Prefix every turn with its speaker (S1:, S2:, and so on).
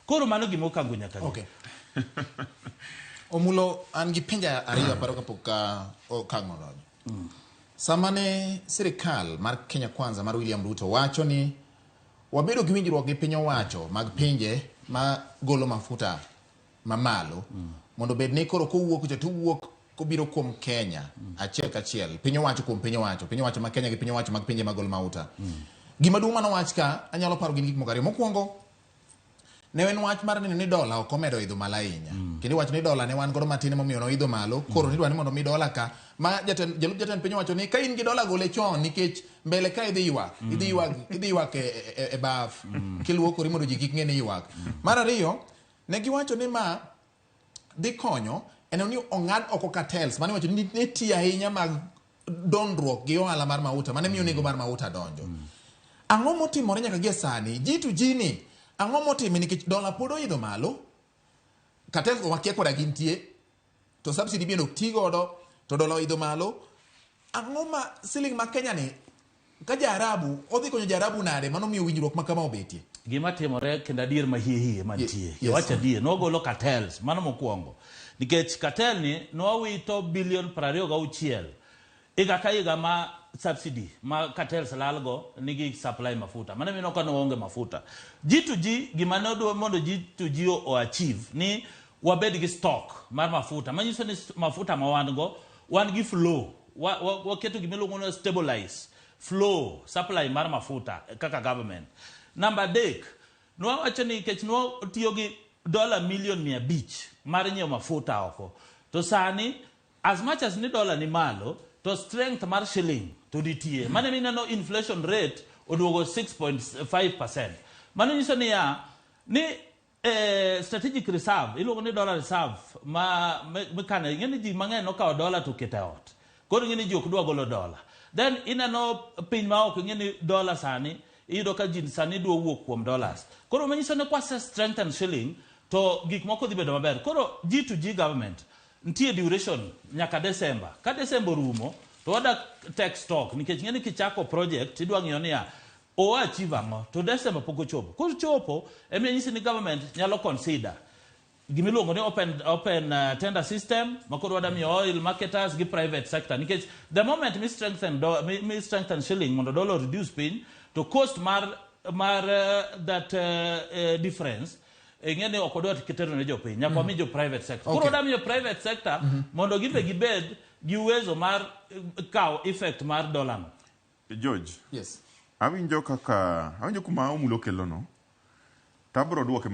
S1: Koro mano gima Okango nyaka ng'e.
S2: Okay. Omulo an gi penjo ariyo aparo kapok okang' odonjo. Sama ne sirikal mar Kenya Kwanza mar William Ruto wacho ni wabedo gi winjruok gi piny owacho mag pinje ma golo mafuta mamalo mondo obed ni koro kowuok cha to owuok kobiro kuom Kenya achiel kachiel piny owacho kuom piny owacho piny owacho ma Kenya gi piny owacho mag pinje magolo mauta. Gima duong' manowach ka anyalo paro gin gik moko ariyo. Mokwongo ne en wach mar neno ni dola ok omedo idho malo ahinya kendo iwacho ni dola ne wan godo matin emomiyo noidho malo koro nidwa ni mondo mi dola ka ma jatend jalup jatend piny owacho ni ka in gi dola gole chon nikech mbele ka idhi ywak idhi ywak idhi ywak e, e, e baf kiluokori mondo ji kik ng'e ni ywak mar ariyo ne giwacho ni ma dhi konyo en ni ong'ad oko cartels mane iwacho ni ne tiyo ahinya mag dondruok gi ohala mar mauta mane miyo nengo mar mauta donjo. Ang'o motimore nyaka gie sani? G to G ni ang'o motime nikech dola pod oidho malo, cartels go wakia koda gintie, to subsidy bende ok ti godo, to dola oidho malo. Ang'o ma siling ma Kenya ni ka Jaarabu odhi konyo Jaarabu nade mano miyo winjruok ma kama obetie?
S1: Gima timore kendo adier ma hie hie mantie.
S2: Yes.
S1: Wach adier, nwagolo cartels, mano mokwongo. Nikech cartel ni nwawito bilion 26 higa ka higa ma subsidy ma cartels lalgo nigi supply mafuta. Mano mineno ka nwaonge mafuta. G to G, gima ne odwa mondo G to G o achieve ni wabed gi stock mar mafuta. Manyiso ni mafuta ma wan go, wan gi flow. Waketo gima iluongo ni stabilize flow supply mar mafuta kaka government. Namba adek, nwawacho ni nikech nwatiyo gi dola milion 500 mar nyiewo mafuta oko. To sani, as much as ni dola ni malo, to strength mar shilling to nitie. Mano mineno inflation rate oduogo 6.5%. Mano nyiso niya, ni strategic reserve, iluongo ni dollar reserve, ma mikano, ing'e ni ji mang'eny nokawo dola to oketo e ot. Koro ing'e ni ji ok dwa golo dola. Then ineno piny ma oko ing'e ni dola sani, iyudo ka ji sani dwa wuok kuom dollars. Koro manyiso ni kwase strengthen shilling, to gik moko dhi bedo maber. Koro G to G government, nitie duration nyaka December. Ka December orumo, to wadak take stock, nikech ing'e ni kichako project, idwa ng'iyo niya, o achieve ang'o, to December pok ochopo. Kochopo, ema nyisi ni government nyalo consider gimiluongo ni open tender system ma koro wada miyo oil marketers gi private sector nikech the moment mi strengthen do, mi strengthen shilling mondo dollar reduce piny to cost mar that difference ing'e ni ok wadwa tero ne jopiny nyaka wami jo private sector koro wada miyo private sector mondo gibe gibed gi uwezo mar kawo effect mar dollar no.
S3: George.
S2: Yes.
S3: Awinjo kaka awinjo kuma Omulo kelono. To abiro duoke mana